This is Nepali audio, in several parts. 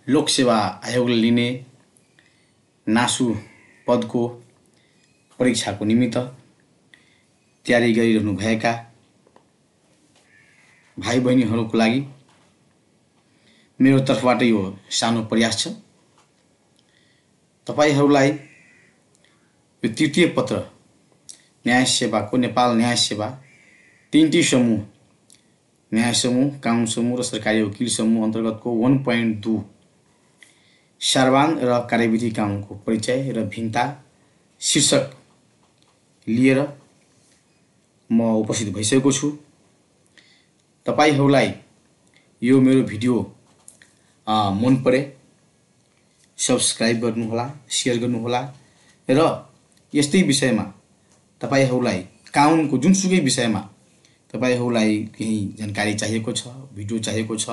लोक सेवा आयोगले लिने नासु पदको परीक्षाको निमित्त तयारी गरिरहनु भएका भाइ बहिनीहरूको लागि मेरो तर्फबाट यो सानो प्रयास छ। तपाईहरूलाई यो तृतीय पत्र न्याय सेवाको नेपाल न्याय सेवा तीनटी समूह न्याय समूह, कानुन समूह र सरकारी वकिल समूह अन्तर्गतको 1.2 सार्वजनिक र कार्यविधि कानुनको परिचय र भिन्नता शीर्षक लिएर म उपस्थित भइसकेको छु। तपाईहरूलाई यो मेरो भिडियो मन परे सब्स्क्राइब गर्नुहोला, शेयर गर्नुहोला र यस्तै विषयमा तपाईहरूलाई कानुनको जुनसुकै विषयमा तपाईहरूलाई केही जानकारी चाहिएको छ, भिडियो चाहिएको छ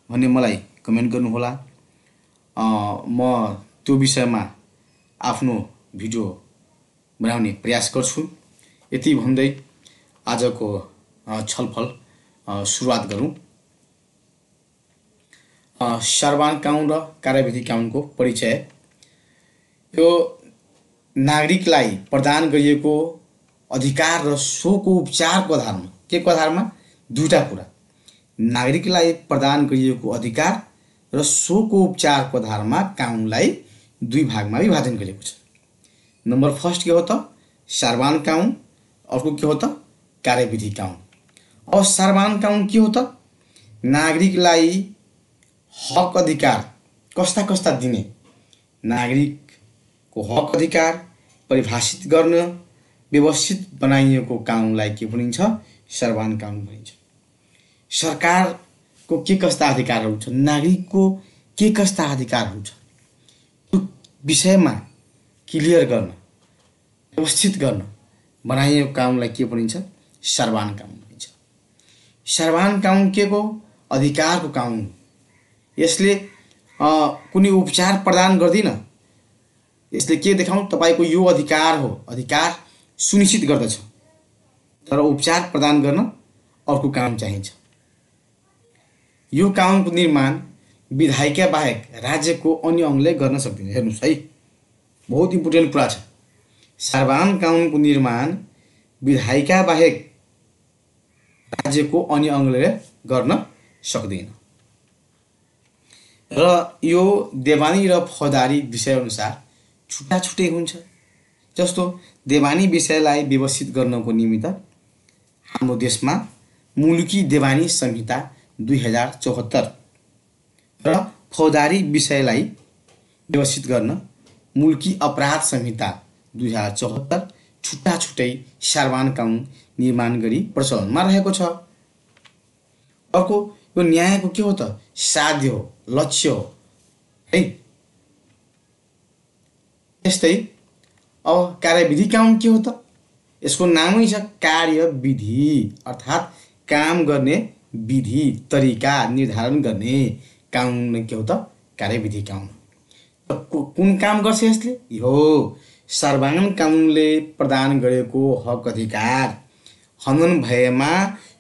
भने मलाई कमेन्ट गर्नुहोला। म त्यो विषयमा आफ्नो भिडियो बनाउने प्रयास गर्छु। यति भन्दै आजको छलफल सुरुवात गरौँ। सार्वजनिक कानुन र कार्यविधि कानुनको परिचय। यो नागरिकलाई प्रदान गरिएको अधिकार र सोको उपचारको आधारमा, के को आधारमा? दुईटा कुरा। नागरिकलाई प्रदान गरिएको अधिकार र सोको उपचारको आधारमा कानुनलाई दुई भागमा विभाजन गरिएको छ। नम्बर फर्स्ट के हो त? सार्वजनिक कानुन, अर्को के हो त? कार्यविधि कानुन। अब सार्वजनिक कानुन के हो त? नागरिकलाई हक अधिकार कस्ता कस्ता दिने, नागरिकको हक अधिकार परिभाषित गर्न व्यवस्थित बनाइएको कानुनलाई के भनिन्छ? सार्वजनिक कानुन भनिन्छ। सरकारको के कस्ता अधिकारहरू छन्, नागरिकको के कस्ता अधिकारहरू छन्, त्यो विषयमा क्लियर गर्न, व्यवस्थित गर्न बनाइएको कानुनलाई के भनिन्छ? सार्वजनिक कानुन भनिन्छ। सार्वजनिक कानुन के को? अधिकारको कानुन। यसले कुनै उपचार प्रदान गर्दैन। यसले के देखाउँ? तपाईको यो अधिकार हो, अधिकार सुनिश्चित गर्दछ, तर उपचार प्रदान गर्न अर्को कानुन चाहिन्छ। यो कानुनको निर्माण विधायिका बाहेक राज्यको अन्य अङ्गले गर्न सक्दैन। हेर्नुस् है, बहुत इम्पोर्टेन्ट कुरा छ। सार्वजनिक कानुनको निर्माण विधायिका बाहेक राज्यको अन्य अङ्गले गर्न सक्दैन र यो देवानी र फौजदारी विषय अनुसार छुट्टा छुट्टै हुन्छ। जस्तो देवानी विषयलाई व्यवस्थित गर्नको निमित्त हाम्रो देशमा मुलुकी देवानी संहिता 2074 र फौजदारी विषयलाई व्यवस्थित गर्न मुलुकी अपराध संहिता 2074 छुट्टा छुट्टै सार्वजनिक कानुन निर्माण गरी प्रचलनमा रहेको छ। अर्को यो न्यायको के हो त? साध्य हो, लक्ष्य हो है। यस्तै अब कार्यविधि कानुन के हो त? यसको नामै छ कार्यविधि, अर्थात् काम गर्ने विधि तरिका निर्धारण गर्ने कानुन के हो त? कार्यविधि कानुन। कुन काम गर्छ यसले? यो सार्वजनिक कानुनले प्रदान गरेको हक अधिकार हनन भएमा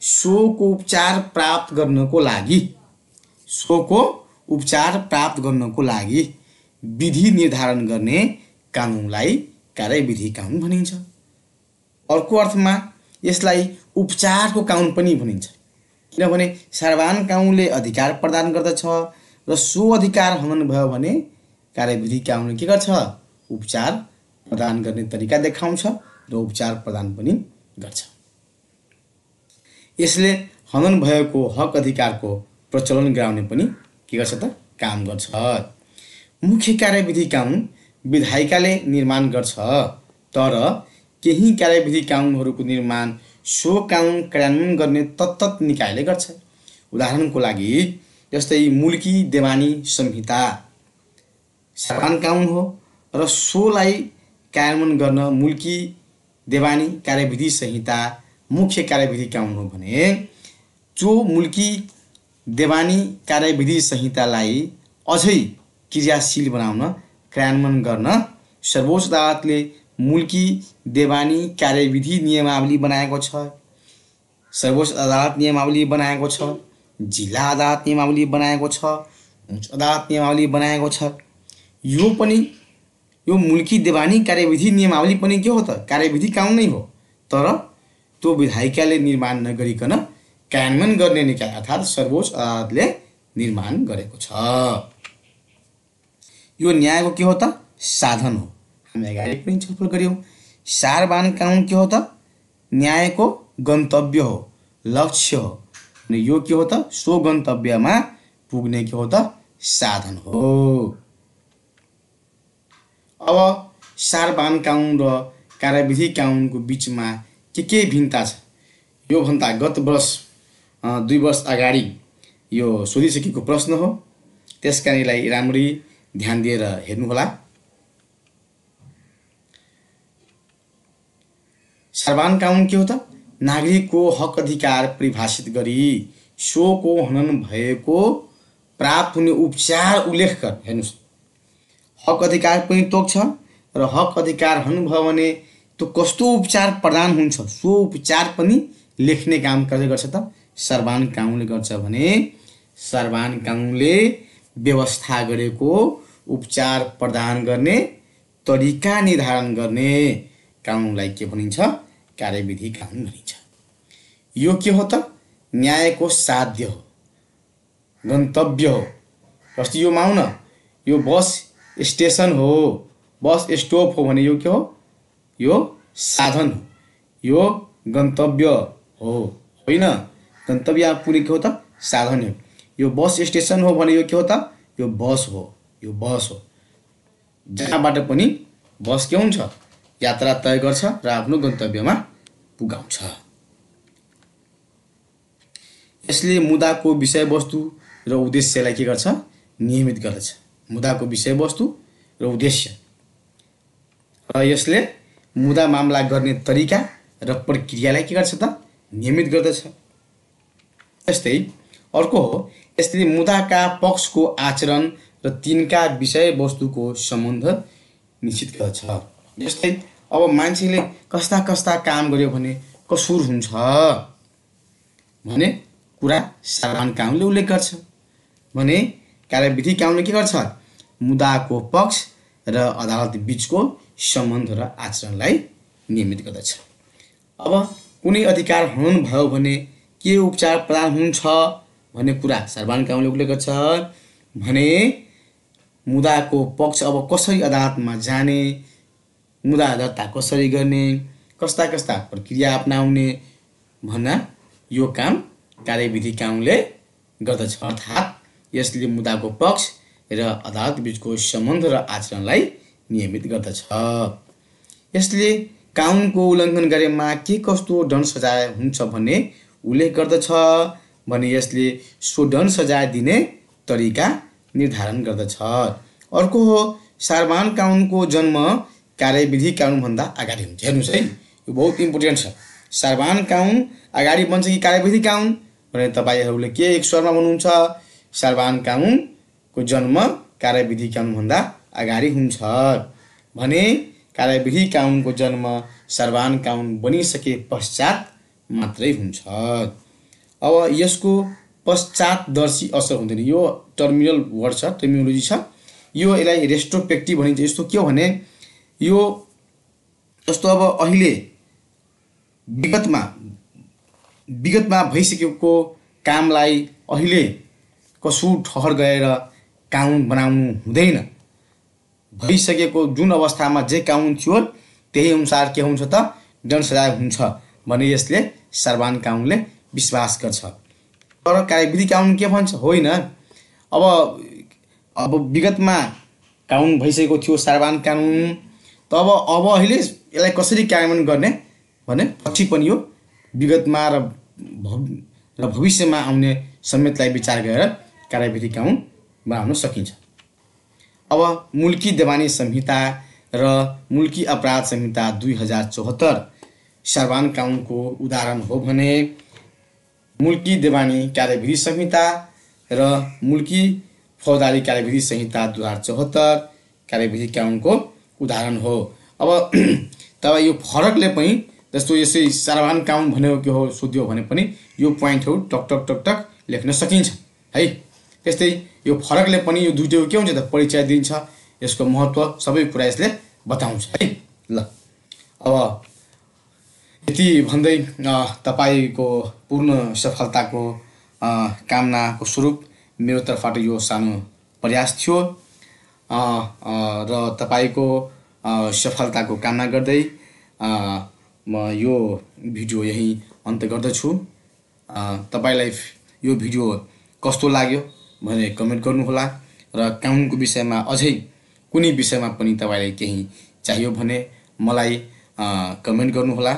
सोको उपचार प्राप्त गर्नको लागि, सोको उपचार प्राप्त गर्नको लागि विधि निर्धारण गर्ने कानुनलाई कार्यविधि कानुन भनिन्छ। अर्को अर्थमा यसलाई उपचारको कानुन पनि भनिन्छ, किनभने सार्वजनिक कानुनले अधिकार प्रदान गर्दछ र सो अधिकार हनन भयो भने कार्यविधि कानुनले के गर्छ? उपचार प्रदान गर्ने तरिका देखाउँछ र उपचार प्रदान पनि गर्छ। यसले हनन भएको हक अधिकारको प्रचलन गराउने पनि के गर्छ त? काम गर्छ। मुख्य कार्यविधि कानुन विधायिकाले निर्माण गर्छ, तर केही कार्यविधि कानुनहरूको निर्माण सो कानुन कार्यान्वयन गर्ने तत्त निकायले गर्छ। उदाहरणको लागि जस्तै मुलुकी देवानी संहिता सार्वजनिक कानुन हो र सोलाई कार्यान्वयन गर्न मुलुकी देवानी कार्यविधि संहिता मुख्य कार्यविधि कानुन हो भने जो मुलुकी देवानी कार्यविधि संहितालाई अझै क्रियाशील बनाउन कार्यान्वयन गर्न सर्वोच्च अदालतले मुलुकी देवानी कार्यविधि नियमावली बनाएको छ। सर्वोच्च अदालत नियमावली बनाएको छ, जिल्ला अदालत नियमावली बनाएको छ, उच्च अदालत नियमावली बनाएको छ। यो पनि यो मुल्की देवानी कार्यविधि नियमावली पनि के हो त कार्यविधि कानुन नै हो, तर त्यो विधायिकाले निर्माण नगरिकन कार्यान्वयन गर्ने निकाय अर्थात् सर्वोच्च अदालतले निर्माण गरेको छ। यो न्यायको के हो त साधन हो। हामी अगाडि पनि छलफल गर्यौं। सारबान कानुन के हो त न्यायको गन्तव्य हो, लक्ष्य हो। अनि यो के हो त सो गन्तव्यमा पुग्ने के हो त साधन हो। अब सारबान कानुन र कार्यविधि कानुनको बीचमा के भिन्नता छ यो भन्दा गत वर्ष 2 वर्ष अगाडि यो सोधिसकेको प्रश्न हो। त्यसकारण यसलाई राम्ररी ध्यान दिएर हेर्नुहोला। सारबान कानुन के हो त नागरिकको हक अधिकार परिभाषित गरी सोको हनन भएको प्राप्त हुने उपचार उल्लेख कर। हेर्नुस्, हक अधिकार पनि तोक्छ र हक अधिकार हुनुभयो भने त्यो कस्तो उपचार प्रदान हुन्छ सो उपचार पनि लेख्ने काम कसले गर्छ त सारबान कानुनले गर्छ भने सारबान कानुनले व्यवस्था गरेको उपचार प्रदान गर्ने तरिका निर्धारण गर्ने कानुनलाई के भनिन्छ कार्यविधि कानुन भनिन्छ। यो के हो त न्यायको साध्य हो, गन्तव्य हो। जस्तै यो मानौ न यो बस स्टेसन हो, बस स्टॉप हो भने यो के हो यो साधन हो, यो गन्तव्य हो होइन। गन्तव्य पुग्ने के हो त साधन हो। यो बस स्टेसन हो भने यो के हो त यो बस हो, यो बस हो। जहाँबाट पनि बस के हुन्छ यात्रा तय गर्छ र आफ्नो गन्तव्यमा पुगाउँछ। यसले मुद्दाको विषयवस्तु र उद्देश्यलाई के गर्छ नियमित गर्दछ। मुद्दाको विषयवस्तु र उद्देश्य र यसले मुद्दा मामला गर्ने तरिका र प्रक्रियालाई के गर्छ त नियमित गर्दछ। यस्तै अर्को हो यसले मुद्दाका पक्षको आचरण र तिनका विषयवस्तुको सम्बन्ध निश्चित गर्दछ। जस्तै अब मान्छेले कस्ता कस्ता काम गर्यो भने कसुर हुन्छ भने कुरा सारबान कानुनले उल्लेख गर्छ भने कार्यविधि कानुनले के गर्छ मुद्दाको पक्ष र अदालत बीचको सम्बन्ध र आचरणलाई नियमित गर्दछ। अब कुनै अधिकार हनन भयो भने के उपचार प्रदान हुन्छ भन्ने कुरा सारबान कानुनले उल्लेख गर्छ भने मुद्दाको पक्ष अब कसरी अदालतमा जाने, मुद्दा दर्ता कसरी गर्ने, कस्ता कस्ता प्रक्रिया अपनाउने भन्ना यो काम कार्यविधि कानुनले गर्दछ। अर्थात् यसले मुद्दाको पक्ष र अदालत बीचको सम्बन्ध र आचरणलाई नियमित गर्दछ। यसले कानुनको उल्लङ्घन गरेमा के कस्तो दण्ड सजाय हुन्छ भन्ने उल्लेख गर्दछ भने यसले सो दण्ड सजाय दिने तरिका निर्धारण गर्दछ। अर्को हो सारबान कानुनको जन्म कार्यविधि कानुन भन्दा अगाडि हुन्छ। हेर्नुस् है यो बहुत इम्पोर्टेन्ट छ। सारबान कानुन अगाडि बन्छ कि कार्यविधि कानुन भने तपाईहरुले के एक स्वरमा भन्नुहुन्छ सारबान कानुनको जन्म कार्यविधि कानुन भन्दा अगाडि हुन्छ भने कार्यविधि कानुनको जन्म सारबान कानुन बनिसके पश्चात मात्रै हुन्छ। अब यसको पश्चातदर्शी असर हुँदैन। यो टर्मिनल वर्ड छ, टर्मिनोलोजी छ। यो यसलाई रेट्रोस्पेक्टिभ भनिन्छ। यस्तो के हो भने यो जस्तो अब अहिले विगतमा भइसकेको कामलाई अहिले कसुर ठहर गएर कानुन बनाउनु हुँदैन। भइसकेको जुन अवस्थामा जे कानुन थियो त्यही अनुसार के हुन्छ त दण्ड सजाय हुन्छ भने यसले सारबान कानुनले विश्वास गर्छ। तर कार्यविधि कानुन के भन्छ होइन अब विगतमा कानुन भइसकेको थियो सारबान कानुन, तब अब अहिले यसलाई कसरी कार्यान्वयन गर्ने भने पछि पनि यो विगतमा र भविष्यमा आउने समेतलाई विचार गरेर कार्यविधि कानुन बनाउन सकिन्छ। अब मुल्की देवानी संहिता र मुल्की अपराध संहिता 2074 सारबान कानुनको उदाहरण हो भने मुल्की देवानी कार्यविधि संहिता र मुल्की फौजदारी कार्यविधि संहिता 2074 कार्यविधि कानुनको उदाहरण हो। अब तब यो फरकले पनि जस्तो यसै सारबान कानुन भनेको के हो सोध्यो भने पनि यो पोइन्टहरु टक टक टक टक लेख्न सकिन्छ है। त्यस्तै यो फरकले पनि यो दुईटैको के हुन्छ त परिचय दिन्छ, यसको महत्त्व सबै कुरा यसले बताउँछ है। ल अब यति भन्दै तपाईँको पूर्ण सफलताको कामनाको स्वरूप मेरो तर्फबाट यो सानो प्रयास थियो र तपाईँको सफलताको कामना गर्दै म यो भिडियो यही अन्त्य गर्दछु। तपाईलाई यो भिडियो कस्तो लाग्यो भनेर कमेन्ट गर्नुहोला र कानुनको विषयमा अझै कुनै विषयमा पनि तपाईलाई केही चाहियो भने मलाई कमेन्ट गर्नुहोला।